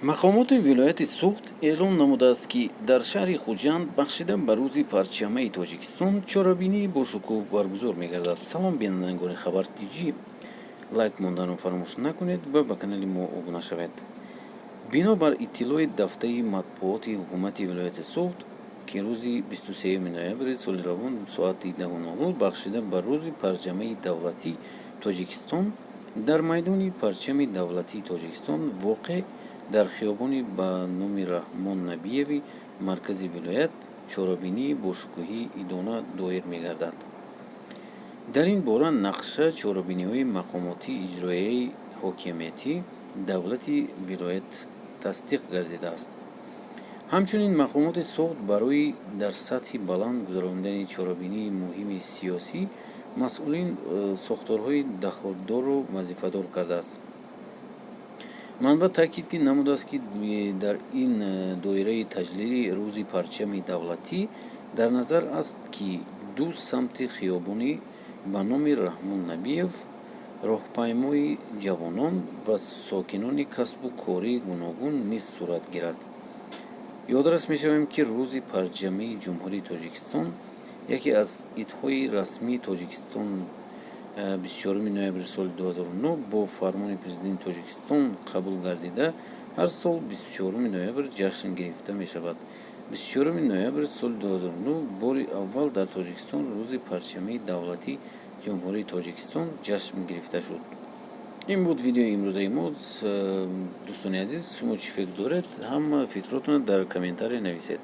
Мақомоти вилояти Суғд эълон намудааст, ки дар шаҳри Хуҷанд бахшида ба Рӯзи парчамаи Тоҷикистон чорабинии бошукӯҳ баргузор мегардад. Салом, бинандагони Хабар ТҷИ, лайк монданро фаромӯш накунед ва ба канали мо обуна шавед. Бино бар иттилои дафтари матбуоти ҳукумати вилояти Суғд, ки рӯзи 23 ноябри соли равон соати 10:00 бахшида ба Рӯзи парчамаи давлатии Тоҷикистон дар майдони парчами давлатии Тоҷикистон, воқеъ дар хиёбони ба номи Раҳмон Набиеви маркази вилоят, чорабинии бошукӯҳи идона доир мегардад. Дар ин бора нақша чорабиниҳои мақомоти иҷроияи ҳокимияти давлати вилоят тасдиқ гардидааст. Ҳамчунин, мақомоти Суғд барои дар сатҳи баланд гузарондани чорабинии муҳими сиёсӣ масъулин сохторҳои дахлдорро вазифадор кардааст. Манбаъ таъкид намудааст, ки дар ин доираи таҷлили Рӯзи парчами давлатӣ дар назар аст, ки ду самти хиёбони ба номи Раҳмон Набиев роҳпаймои ҷавонон ва сокинони касбу кори гуногун низ сурат гирад. Ёдрас мешавем, ки Рӯзи парчамаи Ҷумҳурии Тоҷикистон яке аз идҳои расмии Тоҷикистон 24 ноябри соли 2009 бо фармони Президенти Тоҷикистон қабул гардида, ҳар сол 24 ноябр ҷашн гирифта мешавад. 24 ноябри соли 2009 бори аввал дар Тоҷикистон Рӯзи парчамаи давлатии Ҷумҳурии Тоҷикистон ҷашн гирифта шуд. Ин буд видеои имрӯзаи мо. Дӯстони азиз, шумо чӣ фикр доред? Ҳама фикротонро дар комментария нависед.